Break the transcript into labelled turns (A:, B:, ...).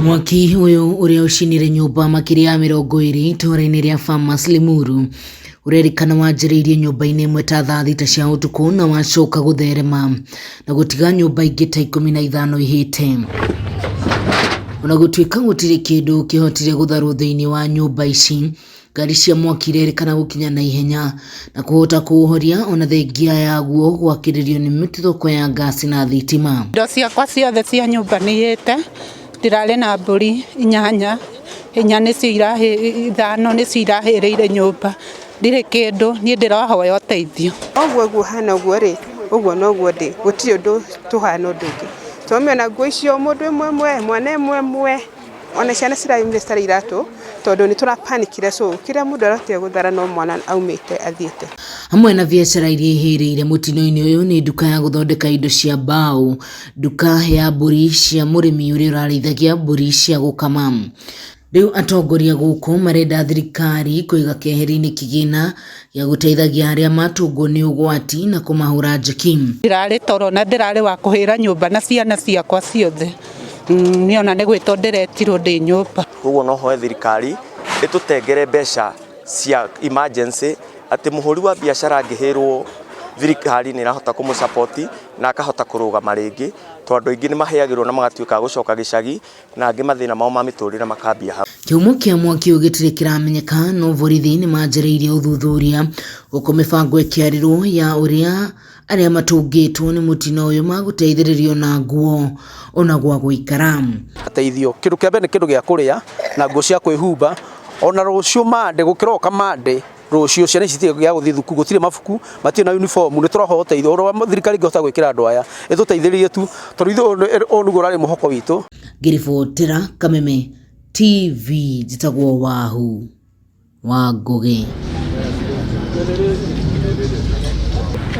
A: Mwaki ũyũ ũrĩa ũcinire nyũmba makĩria ya 20 itũũra-inĩ rĩa Farmers Limuru ũrerĩkana wanjĩrĩirie nyũmba-inĩ ĩmwe ta thaa 6 cia ũtukũ na wacoka gũtherema na gũtiga nyũmba ingĩ ta 15 ihĩte. Ona gũtuĩka gũtirĩ kĩndũ kĩhotire gũtharwo thĩinĩ wa nyũmba ici, ngari cia mwaki irerĩkana gũkinya na ihenya na kũhota kũũhoria ona thengia yaguo gwakĩrĩrio nĩ mĩtuthũko ya ngasi na thitima.
B: Indo ciakwa ciothe cia nyũmba nĩ ihĩte, ndĩrarĩ na mbũri 8, 4 nĩcio 5 nĩcio irahĩrĩire nyũmba, ndirĩ kĩndũ, niĩ ndĩrahoya ũteithio.
C: Ũguo ũguo hana ũguo rĩ, ũguo noguo ndĩ, gũtirĩ ũndũ tũhana ũndũ ũngĩ. Twaumia nguo icio mũndũ ĩmwe ĩmwe, mwana ĩmwe ĩmwe, ona ciana ciraumire citarĩ iratũ tondũ nĩ tũrapanikire so kĩrĩa mũndũ arahotire gũthara no mwana aumĩte athiĩte.
A: Hamwe na biacara iria ihĩrĩire mũtino-inĩ ũyũ nĩ nduka ya gũthondeka indo cia mbaũ, nduka ya mbũri cia mũrĩmi ũrĩa ũrarĩithagia mbũri cia gũkama. Rĩu atongoria gũkũ marenda thirikari kũiga keheri-inĩ kĩgĩna gĩa gũteithagia arĩa matũngwo nĩ ũgwati na kũmahũra njeki.
B: Ndĩrarĩ toro na ndĩrarĩ wa kũhĩra nyũmba na ciana ciakwa ciothe. Niĩ ona nĩ gwĩtwo ndĩretirwo ndĩ nyũmba.
D: Koguo no hoe thirikari ĩtũtengere mbeca cia emergency atĩ mũhũri wa biacara angĩhĩrwo thirikari nĩ ĩrahota kũmũ support na akahota kũrũgama rĩngĩ tondũ andũ aingĩ nĩ mahĩagĩrwo na magatuĩka a gũcoka gĩcagi na angĩ mathĩna mao ma mĩtũrĩre makambia hau.
A: Kĩhumo kĩa mwaki ũyũ gĩtirĩ kĩramenyeka no borithi nĩ manjĩrĩirie ũthuthuria gũkũ mĩbango ĩkĩarĩrwo ya ũrĩa arĩa matũngĩtwo nĩ mũtino ũyũ magũteithĩrĩrio na nguo ona gwa gũikara.
E: Teithio kĩndũ kĩa mbere nĩ kĩndũ gĩa kũrĩa na nguo cia kwĩhumba ona rũciũ mande gũkĩroka mande rũciũ ciana ici citige gĩa gũthiĩ thukuru gũtirĩ mabuku matirĩ na uniform nĩ tũrahoya ũteithio ũrĩa thirikari ĩngĩhota gwĩkĩra andũ aya ĩtũteithĩrĩrie tu tondũ ithuĩ ũyũ nĩguo ũrarĩ mwĩhoko witũ.
A: Ngĩribotera Kameme TV njĩtagwo Wahu wa Ngũgĩ.